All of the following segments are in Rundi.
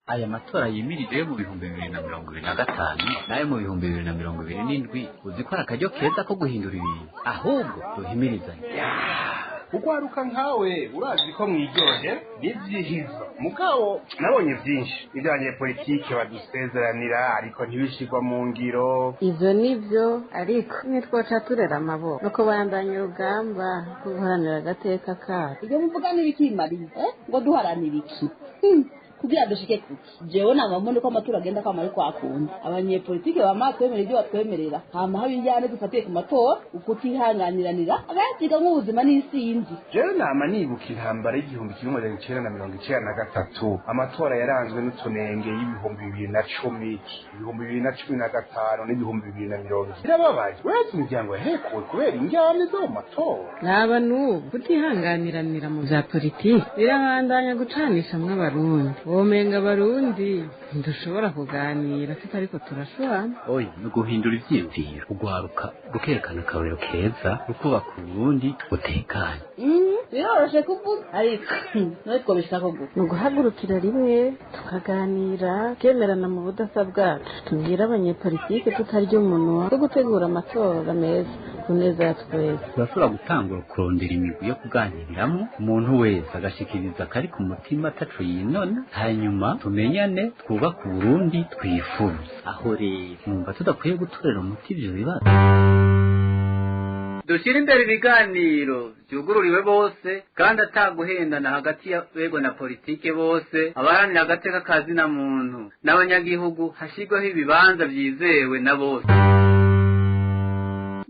Aya matora yimirije yo mu 2025 n'ayo mu 2027, uzi ko ari akaryo keza ko guhindura ibintu. Ahubwo duhimirizanye. Ugwaruka nkawe urazi ko mwiryohe n'ivyihizo, mugabo nabonye vyinshi ivy'abanyepolitike badusezeranira ariko ntibishirwa mu ngiro. Ivyo nivyo, ariko ntitwoca turera amaboko no kubandanya urugamba rwo guharanira agateka kacu. Ibyo muvuga n'ibikimariye ngo duharanire iki kugira dushike kuki? Jewe nama mbona ko amatora agenda kwama ari kwakunda abanyepolitike bama twemera ibyo batwemerera, hama haba injyane dufatiye ku matora, ukutihanganiranira abayasiga nk'ubuzima n'isinzi. Jewe nama nibuka intambara y'1993, amatora yaranzwe n'utunenge y'2010, 2015 n'2020. Birababaje, uretse imiryango yahekuwe kubera injyane zo mu matora. Raba n'ubu kutihanganiranira mu vya politiki birabandanya gucanishamwo Abarundi. Womenga Abarundi ntidushobora kuganira tutariko turashwana. Oya, ni uguhindura ivyiyumviro, ugwaruka rukerekana akarorero keza, rukubaka Uburundi butekanye. Biroroshe kuvuga, ariko nawe twobishaka gute? Ni uguhagurukira rimwe tukaganira, tukemerana mu budasa bwacu, tubwire abanyepolitike tutarya umunwa wo gutegura amatora meza ku neza ya twese. Turashobora gutangura kurondera imigwi yo kuganiriramwo, umuntu wese agashikiriza akari ku mutima ataco yinona, hanyuma tumenyane, twubake Uburundi twifuza. Aho rero numva tudakwiye gutorera umuti ivyo bibazo. Dushyire imbere ibiganiro byugururiwe bose kandi ataguhendana hagati y'abego na politike bose, abaharanira agateka ka zina muntu n'abanyagihugu, hashyirweho ibibanza byizewe na bose.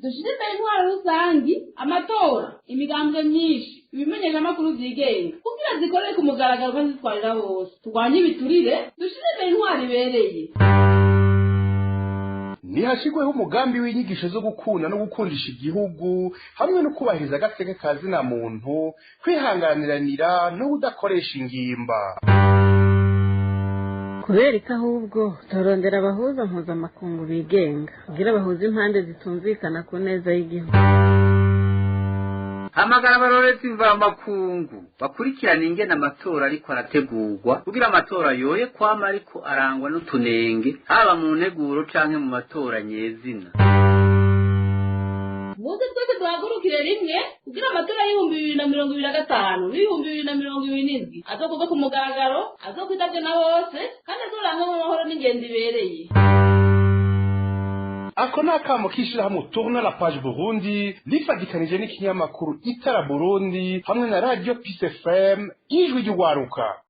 Dushyire imbere intwaro rusangi, amatora, imigambwe myinshi, ibimenyeshamakuru byigenga kugira zikorere ku mugaragaro kandi zitwarira bose, turwanye ibiturire, dushyire imbere intwaro ibereye. Nihashirweho umugambi w'inyigisho zo gukunda no gukundisha igihugu hamwe no kubahiriza agateka ka zina muntu, kwihanganiranira no kudakoresha ingimba. Kubera ko ahubwo turondera abahuza mpuzamakungu bigenga kugira bahuze impande zitumvikana ku neza y'igihugu. Hamagara abarorezi mvamakungu bakurikirana ingene amatora ariko arategurwa, kugira amatora yoye kwama ariko arangwa n'utunenge, haba mu nteguro canke mu matora nyezina. Muze twese duhagurukire rimwe kugira amatora y'2025 n'2027 azokorwe ku mugaragaro, azokwitabwe na bose kandi azorangwemo amahoro n'ingendo ibereye. Ako ni akamo k'ishirahamwe Tourne la Page Burundi rifadikanije n'ikinyamakuru Itara Burundi hamwe na Radio Peace FM, Ijwi ry'Ugwaruka.